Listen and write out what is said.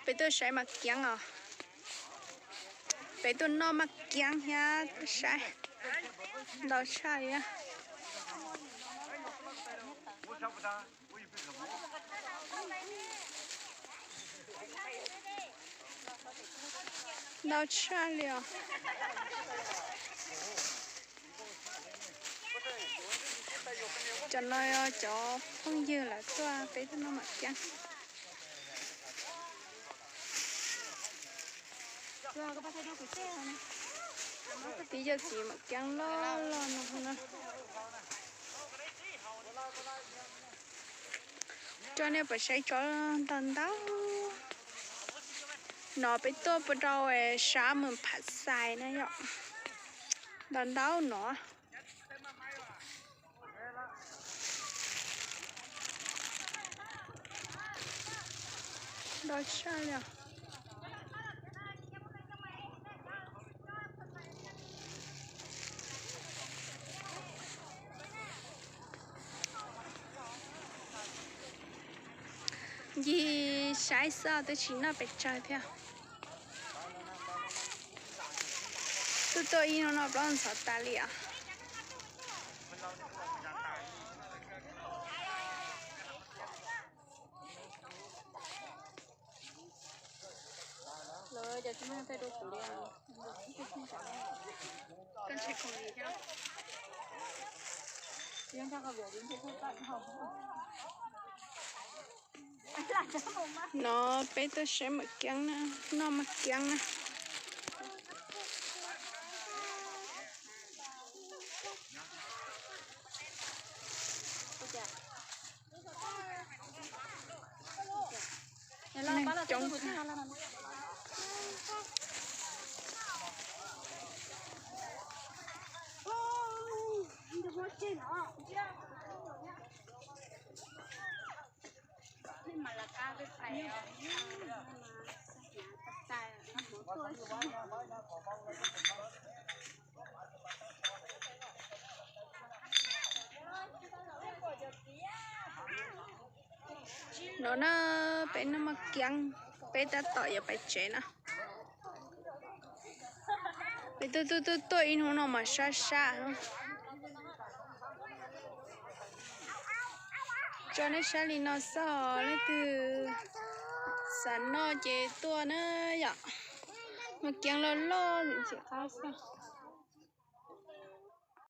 Peb tuaj saib maj kiab os. Peb tuaj noj maj kiab thiab tuaj saib. Ntau tshaj li. Ntau tshaj li os. Cov no yog cov phooj ywg lawv tuaj peb tuaj noj maj kiab. Tib co txiv maj kiab loj loj no na. Coj nej pom saib tsob ntau ntau. No peb tuaj puas rau sab Mws Pham Xais na yom. Ntau ntau no. Ntau tshaj li os. Ncig saib xwb twb tsis noj pes tsawg thiab. Tuaj tuaj ib hnub no plaub ntxhov tas li os. No peb tuaj saib maj kiab na, noj maj kiab na. Neeg coob. No na, peb noj maj kiab, peb tab tom yuav pais tsev na. Peb tuaj tuaj tuaj tuaj ib hnub no mas sab sab. Tso nej saib li no xwb, leej twg xav noj ces tuaj na yom. Maj kiab loj loj ntxim qab xwb.